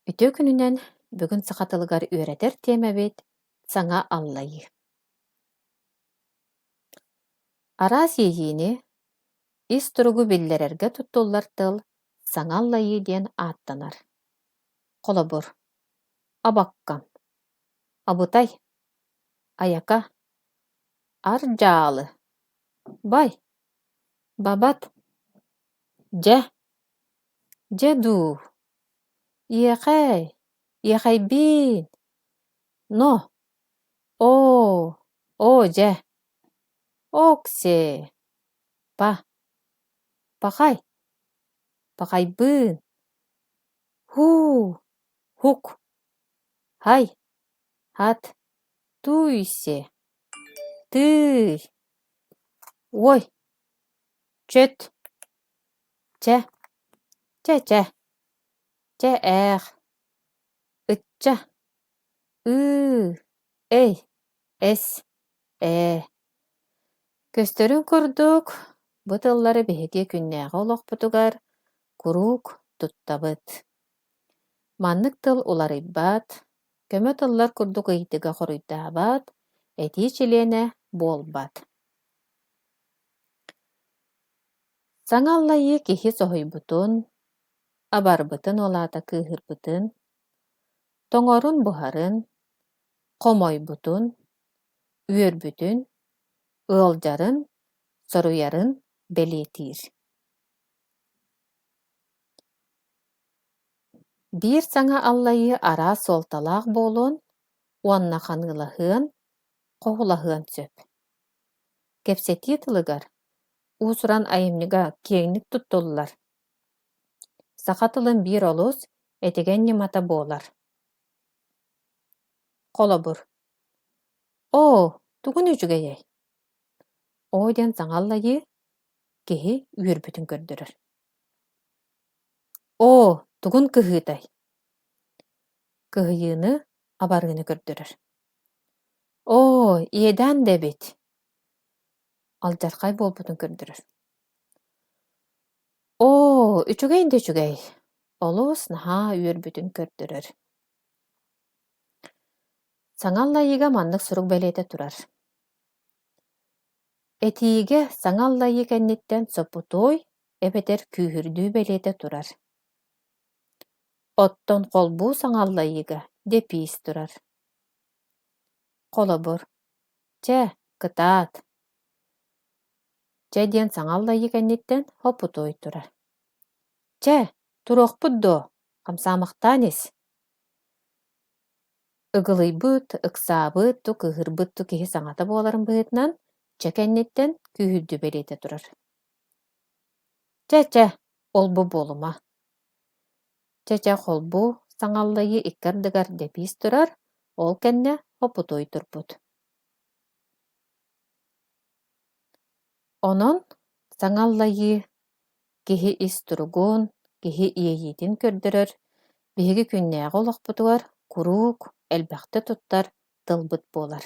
Үтүө күнүнэн бүгүн саха тылыгар үөрэтэр тиэмэбит «Саҥа аллайыы». Араас иэйиини, ис туругу биллэрэргэ туттуллар тыл «саҥа аллайыы» диэн ааттанар. Холобур, абаккам, абытай, айака, ар-дьаалы, бай, бабат, дьэ, дьэ дуу, иэхэй, иэхэйбиин, но, оо, оо дьэ, ок-сиэ, па, пахай, пахайбыын, һуу, һук, һай, һат, тууй-сиэ, тыый, уой, чөт, чэ, чэ-чэ, чэ ээх, ычча, ыы, эй, эс, ээ. Көстөрүн курдук, бу тыллары биһиги күннээҕи олохпутугар куруук туттабыт. Маннык тыл уларыйбат, көмө тыллар курдук ыйытыыга хоруйдаабат, этии чилиэнэ буолбат. Саҥа аллайыы киһи соһуйбутун, абарбытын ол аата кыыһырбытын, тоҥорун-буһарын, хомойбутун, үөрбүтүн, ыалдьарын, соруйарын бэлиэтиир. Биир саҥа аллайыы араас суолталаах буолуон уонна ханыылаһыан, хоһулаһыан сөп. Кэпсэтии тылыгар уус-уран айымньыга киэҥник туттуллар. Саха тылын биир олус этигэн ньымата буолар. Холобур, «Оо, тугун үчүгэйэй?» «Оо» диэн саҥа аллайыы киһи үөрбүтүн көрдөрөр. «Оо, тугун кыһыытай?» Кыһыйыыны, абарыыны көрдөрөр. «Оо, иэдээн да эбит!» Алдьархай буолбутун көрдөрөр. «Оо, үчүгэй да үчүгэй!» Олус наһаа үөрбүтүн көрдөрөр. Саҥа аллайыыга маннык сурук бэлиэтэ турар: Этиигэ саҥа аллайыы кэнниттэн соппутуой эбэтэр күүһүрдүү бэлиэтэ турар. Оттон холбуу саҥа аллайыыга дэпиис турар. Холобур, «Чэ, кытаат!» Чэ диэн саҥа аллайыы кэнниттэн хоппутуой турар. «Чэ, туруохпут дуо, хамсаамахтаан ис!» Ыгылыйбыт, ыксаабыт, ту кыыһырбыт ту киһи саҥата буоларын быһыытынан, чэ кэнниттэн күүһүрдүү бэлиэтэ турар. «Чэ-чэ, ол-бу буолума!» Чэ-чэ холбуу саҥаллайыы икки ардыгар дэпиис турар, ол кэннэ хоппутуой турбут. Онон саҥа аллайыы киһи ис туругун, киһи иэйиитин көрдөрөр, биһиги күннээҕи олохпутугар куруук элбэхтэ туттар тылбыт буолар.